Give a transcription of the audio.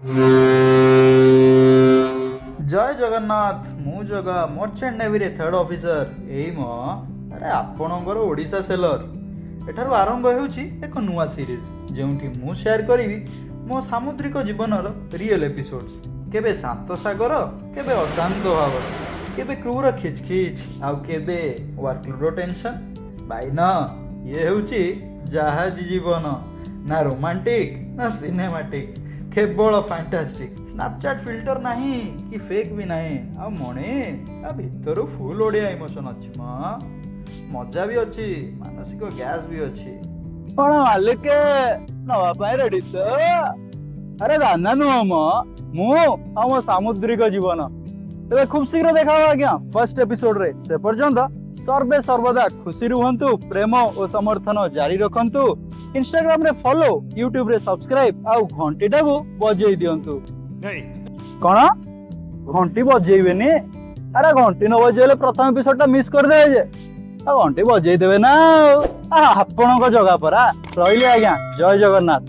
ଜୟ ଜଗନ୍ନାଥ। ମୁଁ Jaga, merchant ନେଭିରେ third officer. ଏଇ ମ, ଆରେ ଆପଣଙ୍କର ଓଡ଼ିଶା ସେଲର। ଏଠାରୁ ଆରମ୍ଭ ହେଉଛି ଏକ ନୂଆ ସିରିଜ୍, ଯେଉଁଠି ମୁଁ ସେୟାର କରିବି ମୋ ସାମୁଦ୍ରିକ ଜୀବନର ରିଏଲ୍ ଏପିସୋଡ୍ସ। କେବେ ଶାନ୍ତ ସାଗର, କେବେ ଅଶାନ୍ତ ଭାବର, କେବେ କ୍ରୁର ଖିଚ ଖିଚ, ଆଉ କେବେ ୱାର୍କଲୋଡ ଟେନସନ୍। ଭାଇନ, ଇଏ ହେଉଛି ଜାହାଜି ଜୀବନ। ନା ରୋମାଣ୍ଟିକ ନା ସିନେମାଟିକ୍, କେବଳ ଫାଣ୍ଟାଷ୍ଟିକ୍। ସ୍ନାପଚାଟ୍ ଫିଲ୍ଟର ନାହିଁ କି ଫେକ୍ ବି ନାହିଁ। ଆଉ ମଣି ଆ ଭିତରୁ ଫୁଲ୍ ଓଡ଼ିଆ ଇମୋସନ୍ ଅଛି ମ। ମଜା ବି ଅଛି, ମାନସିକ ଗ୍ୟାସ୍ ବି ଅଛି। କଣ ମାଲିକ, ନବା ପାଇଁ ରେଡି ତ? ଆରେ ଦାନା ନୁହଁ ମ, ମୁଁ ଆଉ ମୋ ସାମୁଦ୍ରିକ ଜୀବନ। ତେବେ ଖୁବ ଶୀଘ୍ର ଦେଖା ହବ ଆଜ୍ଞା ଫର୍ଷ୍ଟ ଏପିସୋଡ ରେ। ସେ ପର୍ଯ୍ୟନ୍ତ ସର୍ବେ ସର୍ବଦା ଖୁସି ରୁହନ୍ତୁ, ପ୍ରେମ ଓ ସମର୍ଥନ ଜାରି ରଖନ୍ତୁ। ଇନଷ୍ଟାଗ୍ରାମ ରେ ଫଲୋ, ୟୁଟ୍ୟୁବ ରେ ସବସ୍କ୍ରାଇବ ଆଉ ଘଣ୍ଟିଟାକୁ ବଜେଇ ଦିଅନ୍ତୁ। କଣ ଘଣ୍ଟି ବଜେଇବେନି? ଆରେ ଘଣ୍ଟି ନ ବଜେଇଲେ ପ୍ରଥମ ଏପିସୋଡ ଟା ମିସ୍ କରିଦେବେ ଯେ। ଆଉ ଘଣ୍ଟି ବଜେଇ ଦେବେ ନା ଆଉ। ଆପଣଙ୍କ ଜଗା ପରା। ରହିଲି ଆଜ୍ଞା, ଜୟ ଜଗନ୍ନାଥ।